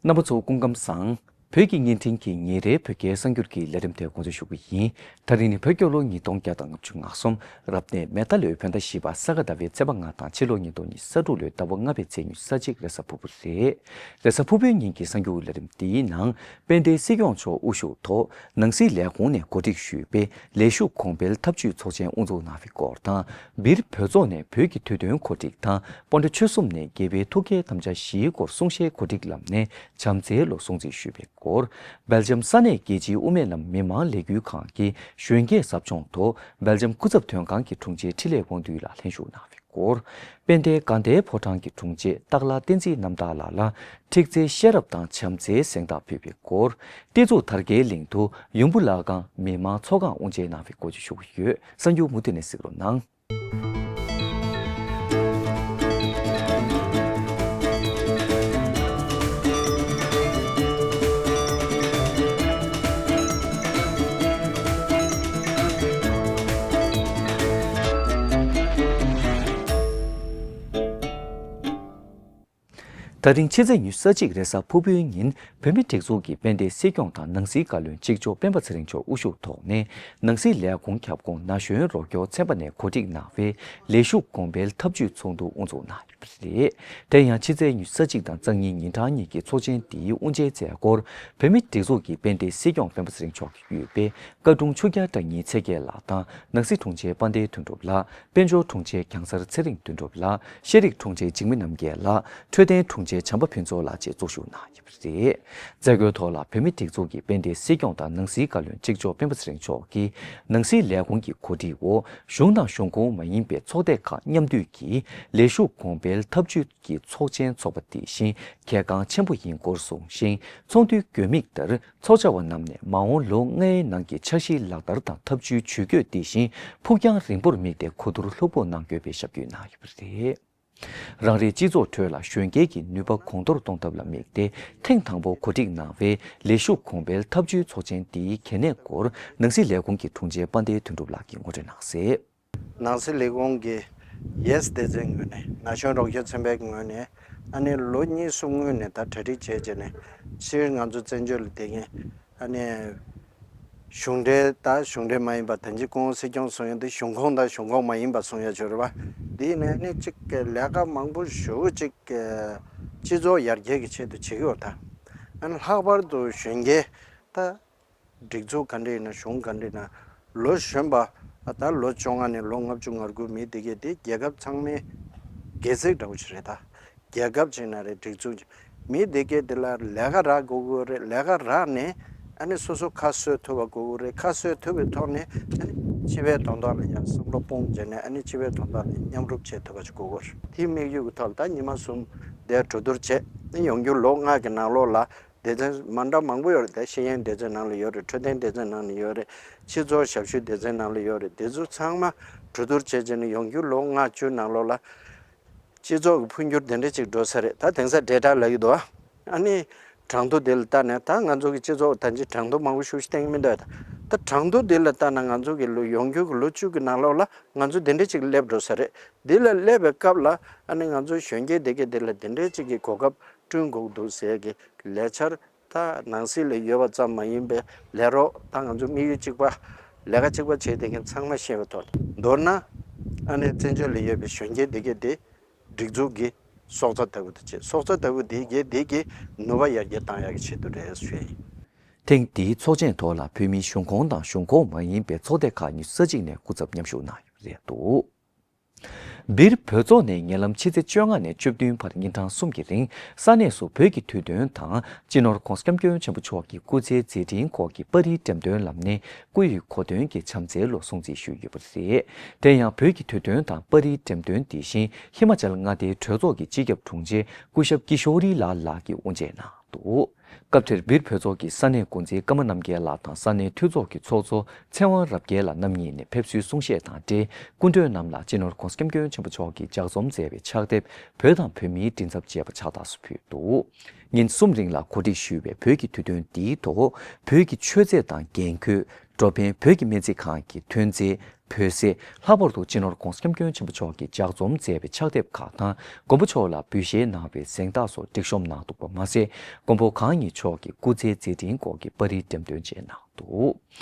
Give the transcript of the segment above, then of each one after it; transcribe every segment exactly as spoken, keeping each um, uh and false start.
རྣམ་པ་ཚོ་སྐུ་ཁམས་བཟང་། བོད་ཀྱི་བརྙན་འཕྲིན་གྱི་ཉིན་རེའི་བོད་སྐད་གསར་འགྱུར་གྱི་ལས་རིམ་དེ་འགོ་འཛུགས་ཞུ་གི་ཡིན། ད་རིང་ནི་བོད་རྒྱལ་ལོ་ཉིས་སྟོང་བརྒྱ་དང་ལྔ་བཅུ་ང་གསུམ། རབ་གནས་མེ་རྟ་ལོའི་བོད་ཟླ་བཞི་པ་ས་ག་ཟླ་བའི་ཚེས་པ་ལྔ་དང་ཕྱི་ལོ་ཉིས་སྟོང་ཉི་ཤུ་རྩ་དྲུག་ལོའི་ཟླ་བ་ལྔ་པའི་ཚེས་ཉི་ཤུ་རྩ་གཅིག་རེས་གཟའ་ཕུར་བུ་རེད། རེས་གཟའ་ཕུར་བུའི་ཉིན་གྱི་གསར་འགྱུར་ལས་རིམ་འདིའི་ནང་དཔལ་ལྡན་སྲིད་སྐྱོང་མཆོག་དབུ་བཞུགས་ཐོག་ནང་སྲིད་ལས་ཁུངས་ནས་གོ་སྒྲིག་ཞུས་པའི་ལས་ཞུགས་གོང་འཕེལ་འཐབ་ཇུས་ཚོགས་ཆེན་དབུ་འཛུགས་གནང་བའི་སྐོར་དང་། སྦིར་བོད་ཚོགས་ནས་བོད་ཀྱི་དུས་སྟོན་གོ་སྒྲིག་དང་སྤོན་ཊ་ཆོལ་གསུམ་ནས་རྒྱལ་བའི་ཐུགས་བསྐྱེད་དམ་བཅའ་བཞིའི་སྐོར་གསུང་བཤད་གོ་སྒྲིག་ལམ་ནས་བྱམས་བརྩེའི་ལོ་སྲུང་བརྩི་ཞུས་པའི་སྐོར། སྦེལ་ཇམ་ས་གནས་རྒྱལ་སྤྱིའི་དབུ་མའི་ལམ་མི་མང་ལས་འགུལ་ཁང་གི་གཞོན་སྐྱེས་ཟབ་སྦྱོང་ཐོག་སྦེལ་ཇམ་སྐུ་ཚབ་དོན་ཁང་གི་དྲུང་ཆེ་འཕྲིན་ལས་དབང་འདུས་ལགས་ལྷན་ཞུགས་གནང་བའི་སྐོར། དཔལ་ལྡན་དགའ་ལྡན་ཕོ་བྲང་གི་དྲུང་ཆེ་སྟག་ལྷ་བསྟན་འཛིན་རྣམ་དག་ལགས་ལ་ཁྲིག་རྩེའི་ཤེས་རབ་དང་བྱམས་བརྩེའི་གཟེངས་རྟགས་ཕུལ་བའི་སྐོར། སྟེ་ཚུགས་དར་རྒྱས་གླིང་དུ་ཡུམ་བུ་བླ་སྒང་མི་མང་ཚོགས་ཁང་དབུ་འབྱེད་གནང་བའི་སྐོར་བཅས་ཞུ་གི་ཡོད། གསར་འགྱུར་མུ་མཐུད་ནས་གཟིགས་རོགས་གནང་། ད་རིང་ཕྱི་ཚེས་ཉི་ཤུ་རྩ་གཅིག་རེས་གཟའ་ཕུར་བུའི་ཉིན་བོད་མིའི་སྒྲིག་འཛུགས་ཀྱི་དཔལ་ལྡན་སྲིད་སྐྱོང་དང་ནང་སྲིད་བཀའ་བློན་གཅིག་ལྕོགས་སྤེན་པ་ཚེ་རིང་མཆོག་དབུ་བཞུགས་ཐོག་ནས་ནང་སྲིད་ལས་ཁུངས་ཁྱབ་ཁོངས་ན་གཞོན་རོགས་སྐྱོར་ཚན་པ་ནས་གོ་སྒྲིག་གནང་བའི་ལས་ཞུགས་གོང་འཕེལ་འཐབ་ཇུས་ཚོགས་འདུ་དབུ་འཛུགས་གནང་ཡོད་པ་རེད། དེ་ཡང་ཕྱི་ཚེས་ཉི་ཤུ་རྩ་གཅིག་དང་རྩ་གཉིས་ཉིན་གྲངས་གཉིས་ཀྱི་ཚོགས་ཆེན་འདིའི་དབུ་འབྱེད་མཛད་སྒོར་བོད་མིའི་སྒྲིག་འཛུགས་ཀྱི་དཔལ་ལྡན་སྲིད་སྐྱོང་སྤེན་པ་ཚེ་རིང་མཆོག་གིས་དབུས་པའི་བཀའ་དྲུང་ཆོས་རྒྱལ་བཀྲ་ཉི་ཚེ་རྒྱལ་ལགས་དང་ནང་སྲིད་དྲུང་ཆེ་དཔལ་ལྡན་དོན་གྲུབ་ལགས། དཔལ་འབྱོར་དྲུང་ཆེ་གྱང་སར་ཚེ་རིང་དོན་གྲུབ་ལགས། ཤེས་རིག་དྲུང་ཆེ་འཇིགས་མེད་རྣམ་རྒྱལ་ལགས། འཕྲོད་བསྟེན་དྲུང་ཆེ་བྱམས་པ་ཕུན་ཚོགས་ལགས་བཅས་གཙོ་བཞུགས་གནང་ཡོད་པ་རེད། མཛད་སྒོའི་ཐོག་ལ་བོད་མིའི་སྒྲིག་འཛུགས་ཀྱི་དཔལ་ལྡན་སྲིད་སྐྱོང་དང་ནང་སྲིད་བཀའ་བློན་གཅིག་ལྕོགས་སྤེན་པ་ཚེ་རིང་མཆོག་གིས་ནང་སྲིད་ལས་ཁུངས་ཀྱི་གོ་སྒྲིག་འོག་གཞུང་དང་གཞུང་ཁོངས་མ་ཡིན་པའི་ཚོགས་སྡེ་ཁག་མཉམ་འདུས་ཀྱིས་ལས་ཞུགས་གོང་འཕེལ་འཐབ་ཇུས་ཀྱི་ཚོགས་ཆེན་འཚོགས་པ་དེ་བཞིན་གལ་འགངས་ཆེན་པོ་ཡིན་སྐོར་གསུངས་ཤིང་། ཚོགས་འདུའི་དགོས་དམིགས་ལྟར། ཚོགས་བཅར་བ་རྣམས་ནས་མ་འོངས་ལོ་ལྔའི་ནང་གི་འཆར་གཞིའི་ལག་བསྟར་དང་ཐབས་ཇུས་ཇུས་འགོད་དེ་བཞིན་ཕུགས་རྒྱང་རིང་པོར་དམིགས་ཏེ་གོ་བསྡུར་ལྷུག་པོ་གནང་དགོས་པའི་ཞབས་སྐྱོན་གནང་ཡོད་པ་རེད། རང་རེའི་སྤྱི་ཚོགས་ཁྲོད་ལ་གཞོན་སྐྱེས་ཀྱི་ནུས་པ་གོང་མཐོར་གཏོང་ཐབས་ལ་དམིགས་ཏེ་ཐེངས་དང་པོ་གོ་སྒྲིག་གནང་བའི་ལས་ཞུགས་གོང་འཕེལ་འཐབ་ཇུས་ཚོགས་ཆེན་འདིའི་གལ་གནད་སྐོར་ནང་སྲིད་ལས་ཁུངས་ཀྱི་དྲུང་ཆེ་དཔལ་ལྡན་དོན་གྲུབ་ལགས་ཀྱིས་ངོ་སྤྲོད་གནང་གསལ། ནང་སྲིད་ལས་ཁུངས་ཀྱི་ཡེས་སྡེ་ཚན་ངོས་ནས་ན་གཞོན་རོགས་སྐྱོར་ཚན་པའི་ངོས་ནས་ཨ་ནི་ལོ་གཉིས་གསུམ་སྔོན་ནས་ད་གྲ་སྒྲིག་བྱས་བྱས་ནས་སྤྱིར་ང་ཚོ་བཙན་བྱོལ་ལ་བསྡད་མཁན་ཨ་ནི་གཞུང་འབྲེལ་དང་གཞུང་འབྲེལ་མ་ཡིན་པ་ད་ཅི་སྐུ་ངོ་སྲིད་སྐྱོང་གསུང་ཡ་འདི་གཞུང་ཁོངས་དང་གཞུང་ཁོངས་མ་ཡིན་པ་གསུང་ཡ་ཆོས་རེད་པ། འདི་ནས་ཨ་ནི་གཅིག་ལས་ཀ་མང་པོ་ཞེ་པོ་གཅིག་སྤྱི་ཚོགས་ཡར་རྒྱས་ཀྱི་ཆེད་དུ་བྱེད་ཀྱི་ཡོད་ད། ཨ་ནི་ལྷག་པར་དུ་གཞོན་སྐྱེས་ད། སྒྲིག་འཛུགས་ག་འདྲ་ཡིན་ན་གཞུང་ག་འདྲ་ཡིན་ན་ལོ་གཞོན་པ་ད་ལོ་བཅོ་ལྔ་ནས་ལོ་ལྔ་བཅུ་ང་དགུ་མི་དེ་གས་དེ་རྒྱལ་ཁབ་ཚང་མའི་སྒལ་ཚིགས་འདྲ་བོ་ཞིག་རེད་ད། རྒྱལ་ཁབ་ཅིག་ན་རེད་སྒྲིག་འཛུགས་ཅིག་མི་དེ་གས་དེ་ལ་ལས་ཀ་རག་དགོས་ཀྱི་རེད། ལས་ཀ་རག་ནས་ཨ་ནི་སོ་སོ་ཁ་གསོ་ཐུབ་པ་དགོས་ཀྱི་རེད། ཁ་གསོ་ཐུབ་པའི་ཐོག་ནས་ཨ་ནི་སྤྱི་པའི་དོན་དག་ལ་ཡང་བསམ་བློ་སྤུངས་བྱས་ནས་ཨ་ནི་སྤྱི་པའི་དོན་དག་ལ་མཉམ་རུབ་བྱེད་ཐུབ་པ་ཅིག་དགོས་ཀྱི་རེད། དེའི་དམིགས་ཡུལ་གྱི་ཐོག་ལ་ད་ཉི་མ་གསུམ་དེ་གྲོས་བསྡུར་བྱས་ཨ་ནི་ཡོང་རྒྱུ་ལོ་ལྔ་གི་ནང་ལོགས་ལ། སྡེ་ཚན་མ་འདྲ་མང་པོ་ཡོད་རེད་དེ། ཤེས་ཡོན་སྡེ་ཚན་ནང་ལ་ཡོད་རེད། འཕྲོད་བསྟེན་སྡེ་ཚན་ནང་ལ་ཡོད་རེད། སྤྱི་ཚོགས་ཞབས་ཞུ་སྡེ་ཚན་ནང་ལ་ཡོད་རེད། དེ་ཚོ་ཚང་མ་གྲོས་བསྡུར་བྱས་བྱས་ནས་ཡོང་རྒྱུ་ལོ་ལྔ་བཅུ་ནང་ལོགས་ལ་སྤྱི་ཚོགས་ཀྱི་འཕོ་འགྱུར་དེ་འདྲ་ཅིག་འགྲོ་ས་རེད། ད་དེང་སང་ཌེ་ཊ་ལབ་ཀྱི་འདུག་ཨ་ནི་གྲངས་ཐོ་དེ་ལ་ལྟ་ནས་ད་ང་ཚོ་གི་སྤྱི་ཚོགས་ད་ཅི་གྲངས་ཐོ་མང་པོ་ཞེ་པོ་ཅིག་བསྟན་གྱི་མི་འདུག་ད་གྲངས་ཐོ་དེ་ལ་ལྟ་ན་ང་ཚོ་གི་ལོ་ཡོང་རྒྱུ་གི་ལོ་བཅུ་གི་ནང་ལོགས་ལ་ང་ཚོ་དེ་འདྲ་ཅིག་སླེབས་འགྲོ་ས་རེད། དེ་ལ་སླེབས་པའི་སྐབས་ལ་ཨ་ནི་ང་ཚོ་གཞོན་སྐྱེས་དེ་གས་དེ་ལ་དེ་འདྲ་ཅིག་གི་གོ་སྐབས་བསྐྲུན་དགོས་འདུག་ཟེར་གི་ལས་འཆར་ད་ནང་སྲིད་ལ་ཡོད་པ་ཙམ་མ་ཡིན་པའི་ལས་རོགས་ད་ང་ཚོ་དམིགས་ཡུལ་གཅིག་པ་ལས་ཀ་གཅིག་པ་བྱས་བསྡད་མཁན་ཚང་མ་ཤེས་པའི་ཐོག་ནས། མདོར་ན་ཨ་ནི་བཙན་བྱོལ་ལ་ཡོད་པའི་གཞོན་སྐྱེས་དེ་གས་དེ་སྒྲིག་འཛུགས་ཀྱི་སྲོག་རྩ་ལྟ་བུ་དེ་བྱས། སྲོག་རྩ་ལྟ་བུ་དེ་གས་དེ་གི་ནུས་པ་ཡར་རྒྱས་བཏང་ཡག་གི་ཆེད་དུ་རེད་ཞུ་ཡ་ཡིན། ཐེངས་འདིའི་ཚོགས་ཆེན་ཐོག་ལ་བོད་མིའི་གཞུང་ཁོངས་དང་གཞུང་ཁོངས་མ་ཡིན་པའི་ཚོགས་སྡེ་ཁག་ཉི་ཤུ་རྩ་གཅིག་ནས་སྐུ་ཚབ་མཉམ་ཞུགས་གནང་ཡོད་པ་རེད་འདུག་སྦིར་བོད་ཚོགས་ནས་ཉེ་ལམ་ཕྱི་ཚེས་བཅོ་ལྔ་ནས་བཅུ་བདུན་བར་ཉིན་གྲངས་གསུམ་གྱི་རིང་ས་གནས་སུ་བོད་ཀྱི་དུས་སྟོན་དང་སྤྱི་ནོར་༧གོང་ས་༧སྐྱབས་མགོན་ཆེན་པོ་མཆོག་གི་སྐུ་ཚེའི་མཛད་འཕྲིན་སྐོར་གྱི་པར་རིས་འགྲེམས་སྟོན་ལམ་ནས་སྐུ་ཡི་གོ་སྟོན་གྱི་བྱམས་བརྩེའི་ལོ་སྲུང་བརྩི་ཞུས་ཡོད་པ་རེད། དེ་ཡང་བོད་ཀྱི་དུས་སྟོན་དང་པར་རིས་འགྲེམས་སྟོན་དེ་བཞིན་ཧི་མ་ཅལ་མངའ་སྡེའི་གྲོས་ཚོགས་ཀྱི་སྤྱི་ཁྱབ་དྲུང་ཆེ་སྐུ་ཞབས་ཀི་ཤོ་རི་ལཱལ་ལགས་ཀྱིས་དབུ་འབྱེད་གནང་འདུག་སྐབས་དེར་སྦིར་བོད་ཚོགས་ཀྱི་ས་གནས་འགོ་འཛིན་ཀརྨ་རྣམ་རྒྱལ་ལགས་དང་ས་གནས་འཐུས་ཚོགས་ཀྱི་ཚོགས་གཙོ་ཚེ་དབང་རབ་རྒྱས་ལགས་རྣམ་གཉིས་ནས་ཕེབས་བསུའི་གསུང་བཤད་དང་འབྲེལ་སྐུ་མགྲོན་རྣམས་ལ་སྤྱི་ནོར་༧གོང་ས་༧སྐྱབས་མགོན་ཆེན་པོ་མཆོག་གིས་ལྗགས་རྩོམ་མཛད་པའི་ཕྱག་དེབ་བོད་དང་བོད་མིའི་མགྲིན་ཚབ་ཅེས་པ་ཕྱག་རྟགས་སུ་ཕུལ་འདུག་ཉིན་གསུམ་རིང་ལ་གོ་སྒྲིག་ཞུས་པའི་བོད་ཀྱི་དུས་སྟོན་འདིའི་ཐོག་བོད་ཀྱི་མཆོད་རྫས་དང་རྒྱན་གོས། འགྲོ་ཕན་བོད་ཀྱི་སྨན་རྩིས་ཁང་གི་ཐོན་རྫས། བོད་ཟས། ལྷག་པར་དུ་སྤྱི་ནོར་༧གོང་ས་༧སྐྱབས་མགོན་ཆེན་པོ་མཆོག་གིས་ལྗགས་རྩོམ་མཛད་པའི་ཕྱག་དེབ་ཁག་དང་མགོན་པོ་མཆོག་ལ་འབུལ་བཞེས་གནང་བའི་གཟེངས་རྟགས་སོགས་སྒྲིག་གཤོམ་གནང་འདུག་པ་མ་ཟད། མགོན་པོ་གང་ཉིད་མཆོག་གི་སྐུ་ཚེའི་མཛད་འཕྲིན་སྐོར་གྱི་པར་རིས་འགྲེམས་སྟོན་བཅས་གནང་འདུག་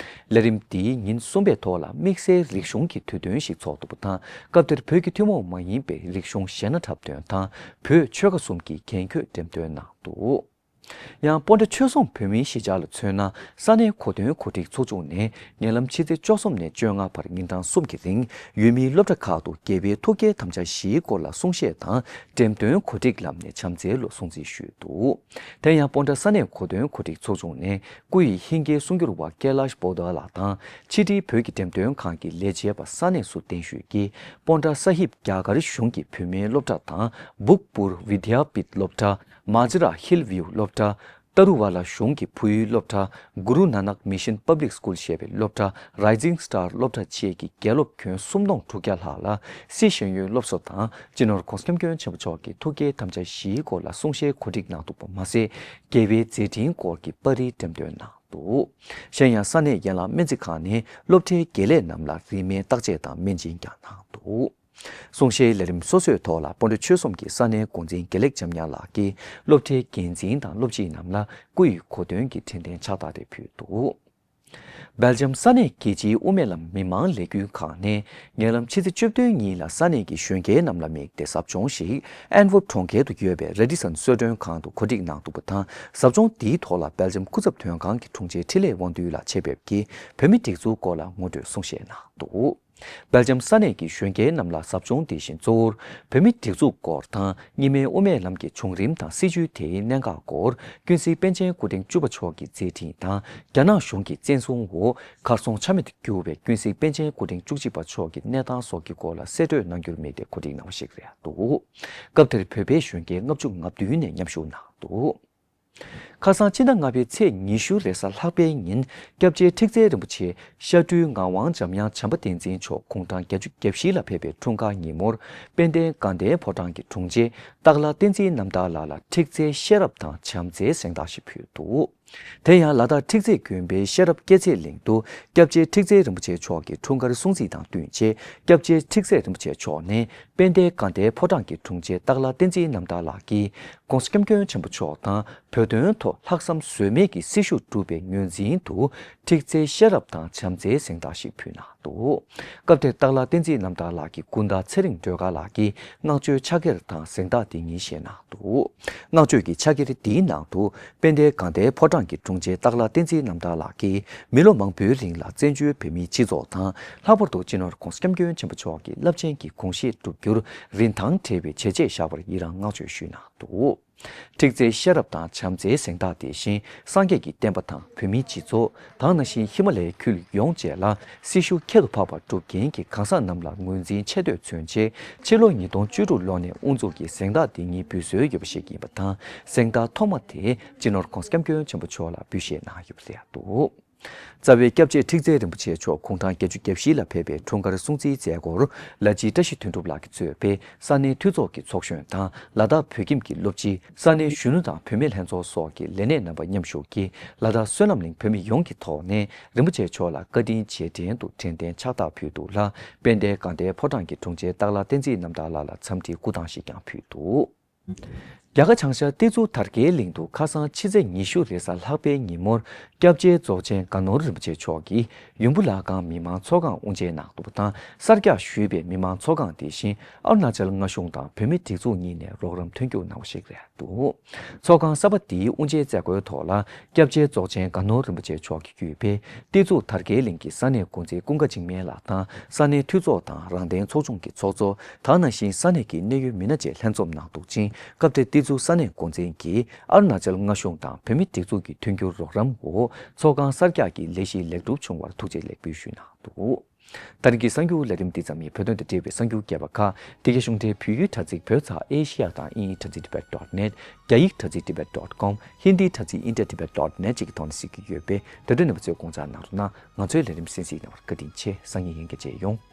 ལས་རིམ་འདིའི་ཉིན་གསུམ་པའི་ཐོག་ལ་དམིགས་བསལ་རིག་གཞུང་གི་དུས་སྟོན་ཞིག་ཚོགས་འདུག་པ་དང་། སྐབས་དེར་བོད་ཀྱི་ཐུན་མོང་མ་ཡིན་པའི་རིག་གཞུང་གཞས་སྣ་འཁྲབ་སྟོན་དང་བོད་ཆོལ་ཁ་གསུམ་གྱི་རྒྱན་གོས་འགྲེམས་སྟོན་གནང་འདུག་ཡང་སྤོན་ཊ་ཆོལ་གསུམ་བོད་མིའི་གཞིས་ཆགས་ལ་མཚོན་ན། ས་གནས་གོ་སྟོན་གོ་སྒྲིག་ཚོགས་ཆུང་ནས་ཉེ་ལམ་ཕྱི་ཚེས་བཅུ་གསུམ་ནས་བཅོ་ལྔ་བར་ཉིན་གྲངས་གསུམ་གྱི་རིང་ཡུལ་མིའི་སློབ་གྲྭ་ཁག་ཏུ་རྒྱལ་བའི་ཐུགས་བསྐྱེད་དམ་བཅའ་བཞིའི་སྐོར་ལ་གསུང་བཤད་དང་འགྲེམས་སྟོན་གོ་སྒྲིག་ལམ་ནས་བྱམས་བརྩེའི་ལོ་སྲུང་བརྩི་ཞུས་འདུག་དེ་ཡང་སྤོན་ཊ་ས་གནས་གོ་སྟོན་གོ་སྒྲིག་ཚོགས་ཆུང་ནས་སྐུ་ཡི་ཧིན་སྐད་གསུང་སྒྱུར་བ་ཀེ་ལཱཤ་བོ་དྷ་ལགས་དང་ཕྱི་དྲིལ་བོད་ཀྱི་འགྲེམས་སྟོན་ཁང་གི་ལས་བྱེད་པ་ས་གནས་སུ་གདན་ཞུས་ཀྱིས་སྤོན་ཊ་ས་ཧིབ་རྒྱ་གར་གཞུང་གི་བུད་མེད་སློབ་གྲྭ་དང་བུག་པུར་ཝི་དྱ་པིཐ་སློབ་གྲྭ། མ་ཛི་ར་ཧིལ་ཝིའུ་སློབ་གྲྭ། ཏ་རུ་ཝ་ལ་གཞུང་གི་བོད་ཡིག་སློབ་གྲྭ། གུ་རུ་ནཱ་ནག་མི་ཤན་པབ་ལིག་སི་ཀུལ་ཞེས་པའི་སློབ་གྲྭ། རའི་ཛིང་སི་ཊར་སློབ་གྲྭ་བཅས་ཀྱི་དགེ་སློབ་ཁྱོན་སུམ་སྟོང་དྲུག་བརྒྱ་ལྷག་ལ་སཱི་ཤེས་ཡོན་སློབ་གསོ་དང་སྤྱི་ནོར་༧གོང་ས་༧སྐྱབས་མགོན་ཆེན་པོ་མཆོག་གི་ཐུགས་བསྐྱེད་དམ་བཅའ་བཞིའི་སྐོར་ལ་གསུང་བཤད་གོ་སྒྲིག་གནང་འདུག་པ་མ་ཟད། རྒྱལ་བའི་མཛད་འཕྲིན་སྐོར་གྱི་པར་རིས་འགྲེམས་སྟོན་གནང་འདུག་གཞན་ཡང་ས་གནས་ཡན་ལག་སྨན་རྩིས་ཁང་ནས་སློབ་གྲྭའི་དགེ་ལས་རྣམས་ལ་རིན་མེད་བརྟག་དཔྱད་དང་སྨན་སྦྱིན་ཀྱང་གནང་འདུག་གསུང་བཤད་ལས་རིམ་སོ་སོའི་ཐོག་ལ་སྤོན་ཊ་ཆོལ་གསུམ་གྱི་ས་གནས་འགོ་འཛིན་དགེ་ལེགས་འཇམ་དབྱངས་ལགས་ཀྱིས་སློབ་གྲྭའི་འགན་འཛིན་དང་སློབ་སྤྱི་རྣམས་ལ་སྐུ་ཡི་གོ་སྟོན་གྱི་དྲན་རྟེན་ཕྱག་རྟགས་དེ་ཕུལ་འདུག་སྦེལ་ཇམ་ས་གནས་རྒྱལ་སྤྱིའི་དབུ་མའི་ལམ་མི་མང་ལས་འགུལ་ཁང་ནས་ཉེ་ལམ་ཕྱི་ཚེས་བཅུ་བདུན་ཉིན་ལ་ས་གནས་ཀྱི་གཞོན་སྐྱེས་རྣམས་ལ་དམིགས་ཏེ་ཟབ་སྦྱོང་ཞིག་ཨན་ཝེབ་གྲོང་ཁྱེར་དུ་ཡོད་པའི་རེ་ཌི་སན་གསོལ་མགྲོན་ཁང་དུ་གོ་སྒྲིག་གནང་འདུག་པ་དང་། ཟབ་སྦྱོང་འདིའི་ཐོག་ལ་སྦེལ་ཇམ་སྐུ་ཚབ་དོན་ཁང་གི་དྲུང་ཆེ་འཕྲིན་ལས་དབང་འདུས་ལགས་ཆེད་ཕེབས་ཀྱིས་བོད་མི་སྒྲིག་འཛུགས་སྐོར་ལ་ངོ་སྤྲོད་གསུང་བཤད་གནང་འདུག་སྦེལ་ཇམ་ས་གནས་ཀྱི་གཞོན་སྐྱེས་རྣམས་ལ་ཟབ་སྦྱོང་འདི་བཞིན་གཙོ་བོར་བོད་མི་སྒྲིག་འཛུགས་སྐོར་དང་། རྙིང་མའི་དབུ་མའི་ལམ་གྱི་བྱུང་རིམ་དང་སྲིད་བྱུས་དེའི་གནད་འགག་སྐོར། ཀུན་གཟིགས་པཎ་ཆེན་སྐུ་ཕྲེང་བཅུ་པ་མཆོག་གི་མཛད་འཕྲིན་དང་། རྒྱ་ནག་གཞུང་གི་བཙན་བཟུང་འོག་གར་སོང་ཆ་མེད་དུ་གྱུར་བའི་ཀུན་གཟིགས་པཎ་ཆེན་སྐུ་ཕྲེང་བཅུ་གཅིག་པ་མཆོག་གི་གནས་སྟངས་སོགས་ཀྱི་སྐོར་ལ་གསལ་བཀྲོལ་གནང་རྒྱུར་དམིགས་ཏེ་གོ་སྒྲིག་གནང་བ་ཞིག་རེད་འདུག་སྐབས་དེར་བོད་པའི་གཞོན་སྐྱེས་ལྔ་བཅུ་ང་བདུན་ནས་མཉམ་ཞུགས་གནང་འདུག་ཁ་སང་ཕྱི་ཟླ་ལྔ་པའི་ཚེས་ཉི་ཤུ་རེས་གཟའ་ལྷག་པའི་ཉིན། སྐྱབས་རྗེ་ཁྲིག་རྩེ་རིན་པོ་ཆེ་ཤར་སྤྲུལ་ངག་དབང་འཇམ་དབྱངས་བྱམས་པ་བསྟན་འཛིན་མཆོག་དགུང་གྲངས་བརྒྱད་ཅུ་གྱ་བཞི་ལ་ཕེབས་པའི་འཁྲུངས་སྐར་ཉིན་མོར། དཔལ་ལྡན་དགའ་ལྡན་ཕོ་བྲང་གི་དྲུང་ཆེ་སྟག་ལྷ་བསྟན་འཛིན་རྣམ་དག་ལགས་ལ་ཁྲིག་རྩེའི་ཤེས་རབ་དང་བྱམས་བརྩེའི་གཟེངས་རྟགས་ཤིག་ཕུལ་འདུག་དེ་ཡང་ལ་དྭགས་ཁྲིག་རྩེ་དགོན་པའི་ཤེས་རབ་སྐྱེད་ཚལ་གླིང་དུ་སྐྱབས་རྗེ་ཁྲིག་རྩེ་རིན་པོ་ཆེ་མཆོག་གི་འཁྲུངས་སྐར་སྲུང་བརྩི་དང་བསྟུན་ཆེད། སྐྱབས་རྗེ་ཁྲིག་རྩེ་རིན་པོ་ཆེ་མཆོག་ནས། དཔལ་ལྡན་དགའ་ལྡན་ཕོ་བྲང་གི་དྲུང་ཆེ་སྟག་ལྷ་བསྟན་འཛིན་རྣམ་དག་ལགས་ཀྱིས། ༸གོང་ས་༸སྐྱབས་མགོན་ཆེན་པོ་མཆོག་དང་བོད་དོན་ཐོག་ལྷག་བསམ་ཟོལ་མེད་ཀྱི་སྲི་ཞུ་བསྒྲུབས་པའི་ངོས་འཛིན་དུ། ཁྲིག་རྩེའི་ཤེས་རབ་དང་བྱམས་བརྩེའི་གཟེངས་རྟགས་ཤིག་ཕུལ་གནང་འདུག་སྐབས་དེར་སྟག་ལྷ་བསྟན་འཛིན་རྣམ་དག་ལགས་ཀྱི་སྐུ་ཟླ་ཚེ་རིང་སྒྲོལ་དཀར་ལགས་ཀྱིས་བསྔགས་བརྗོད་ཕྱག་འཁྱེར་དང་གཟེངས་རྟགས་འདི་ཉིད་བཞེས་གནང་འདུག་བསྔགས་བརྗོད་ཀྱི་ཕྱག་འཁྱེར་འདིའི་ནང་དུ། དཔལ་ལྡན་དགའ་ལྡན་ཕོ་བྲང་གི་དྲུང་ཆེ་སྟག་ལྷ་བསྟན་འཛིན་རྣམ་དག་ལགས་ཀྱིས། མི་ལོ་མང་པོའི་རིང་ལ་བཙན་བྱོལ་བོད་མིའི་སྤྱི་ཚོགས་དང་། ལྷག་པར་དུ་སྤྱི་ནོར་༸གོང་ས་༸སྐྱབས་མགོན་ཆེན་པོ་མཆོག་གི་རླབས་ཆེན་གྱི་དགོངས་བཞེད་བསྒྲུབ་རྒྱུར་རིན་ཐང་བྲལ་བའི་བྱས་རྗེས་བཞག་པར་ཡི་རང་བསྔགས་བརྗོད་ཞུས་གནང་འདུག་ཁྲིག་རྩེའི་ཤེས་རབ་དང་བྱམས་བརྩེའི་གཟེངས་རྟགས་དེ་བཞིན་སངས་རྒྱས་ཀྱི་བསྟན་པ་དང་བོད་མིའི་སྤྱི་ཚོགས། ད་ག་ནང་བཞིན་ཧི་མ་ལ་ཡའི་ཁུལ་ཡོངས་བཅས་ལ་སྲི་ཞུ་ཁྱད་དུ་འཕགས་པ་སྒྲུབ་མཁན་གྱི་གང་ཟག་རྣམས་ལ་ངོས་འཛིན་ཆེ་བསྟོད་མཚོན་ཆེད། ཕྱི་ལོ་ཉིས་སྟོང་བཅུ་དྲུག་ལོ་ནས་དབུ་འཛུགས་ཀྱིས་གཟེངས་རྟགས་འདི་ཉིད་འབུལ་སྲོལ་ཡོད་པ་ཞིག་ཡིན་པ་དང་། གཟེངས་རྟགས་ཐོག་མ་དེ་སྤྱི་ནོར་༸གོང་ས་༸སྐྱབས་མགོན་ཆེན་པོ་མཆོག་ལ་འབུལ་བཞེས་གནང་ཡོད་པ་རེད་འདུག་རྩ་བའི་སྐྱབས་རྗེ་ཁྲིག་རྩེ་རིན་པོ་ཆེ་མཆོག་དགུང་གྲངས་བརྒྱད་ཅུ་གྱ་བཞི་ལ་ཕེབས་པའི་འཁྲུངས་སྐར་སྲུང་བརྩིའི་མཛད་སྒོར་ལ་སྤྱི་བཀྲ་ཤིས་དོན་གྲུབ་ལགས་ཀྱིས་གཙོས་པའི་ས་གནས་འཐུས་ཚོགས་ཀྱི་ཚོགས་གཞོན་དང་། ལ་དྭགས་བོད་ཁྱིམ་གྱི་སློབ་སྤྱི། ས་གནས་གཞོན་ནུ་དང་བུད་མེད་ལྷན་ཚོགས་སོགས་ཀྱི་ལས་སྣེ་རྣམ་པ་མཉམ་ཞུགས་ཀྱིས། ལ་དྭགས་བསོད་ནམས་གླིང་བོད་མི་ཡོངས་ཀྱི་ཐོག་ནས་རིན་པོ་ཆེ་མཆོག་ལ་བཀའ་དྲིན་རྗེས་དྲན་དུ་དྲན་རྟེན་ཕྱག་རྟགས་ཕུལ་འདུག་ལ། དཔལ་ལྡན་དགའ་ལྡན་ཕོ་བྲང་གི་དྲུང་ཆེ་སྟག་ལྷ་བསྟན་འཛིན་རྣམ་དག་ལགས་ལ་འཚམས་འདྲིའི་སྐུ་ཐང་ཞིག་ཀྱང་ཕུལ་འདུག་རྒྱ་གར་བྱང་ཤར་ཏི་ཛུ་དར་གའི་གླིང་དུ་ཁ་སང་ཕྱི་ཚེས་ཉི་ཤུ་རེས་གཟའ་ལྷག་པའི་ཉིན་མོར། སྐྱབས་རྗེ་རྫོགས་ཆེན་དགའ་ནོར་རིན་པོ་ཆེ་མཆོག་གིས་ཡུམ་བུ་བླ་སྒང་མི་མང་ཚོགས་ཁང་དབུ་འབྱེད་གནང་འདུག་པ་དང་། གསར་རྒྱག་ཞུས་པའི་མི་མང་ཚོགས་ཁང་དེ་བཞིན་ཨ་རུ་ན་ཅལ་མངའ་གཞུང་དང་བོད་མིའི་སྒྲིག་འཛུགས་གཉིས་ནས་རོགས་རམ་མཐུན་འགྱུར་གནང་བ་ཞིག་རེད་འདུག་ཚོགས་ཁང་གསར་པ་འདིའི་དབུ་འབྱེད་མཛད་སྒོའི་ཐོག་ལ། སྐྱབས་རྗེ་རྫོགས་ཆེན་དགའ་ནོར་རིན་པོ་ཆེ་མཆོག་གིས་བརྒྱུད་པའི་ཏི་ཛུ་དར་གའི་གླིང་གི་ས་གནས་འགོ་འཛིན་ཀུན་དགའ་འཇིགས་མེད་ལགས་དང་། ས་གནས་འཐུས་ཚོགས་དང་རང་བདེན་ཚོགས་ཆུང་གི་ཚོགས་གཙོ། ད་ག་ནང་བཞིན་ས་གནས་ཀྱི་གནད་ཡོད་མི་སྣ་བཅས་ལྷན་འཛོམས་གནང་འདུག་ཅིང་། སྐབས་དེར་ཏི་ཛུ་ས་གནས་འགོ་འཛིན་གྱིས་ཨ་རུ་ན་ཅལ་མངའ་གཞུང་དང་བོད་མིའི་སྒྲིག་འཛུགས་ཀྱི་མཐུན་འགྱུར་རོགས་རམ་འོག་ཚོགས་ཁང་གསར་རྒྱག་གི་ལས་གཞི་ལེགས་གྲུབ་བྱུང་བར་ཐུགས་རྗེ་ལེགས་འབུལ་ཞུས་གནང་འདུག་ད་རིང་གི་གསར་འགྱུར་ལས་རིམ་འདི་ཙམ་ཡིན། བོད་དོན་དང་འབྲེལ་བའི་གསར་འགྱུར་རྒྱས་པ་ཁག་འདི་གའི་གཞུང་འབྲེལ་བོད་ཡིག་དྲ་ཚིགས་བོད་ཚགས་ཨེ་ཤི་ཡ་དང་དབྱིན་ཡིག་དྲ་ཚིགས་tibet dot net། རྒྱ་ཡིག་དྲ་ཚིགས་tibet dot com། ཧིན་དིའི་དྲ་ཚིགས་india tibet dot net་བཅས་ཀྱི་ཐོག་ནས་གཟིགས་ཀྱི་ཡོད་པས། དེ་དུས་རྣམ་པ་ཚོས་དགོངས་འཇགས་གནང་རོགས་གནང་། ང་ཚོའི་ལས་རིམ་གསན་གཟིགས་གནང་བར་བཀའ་དྲིན་ཆེ། སང་ཉིན་ཡང་བསྐྱར་མཇལ་ཡོང་།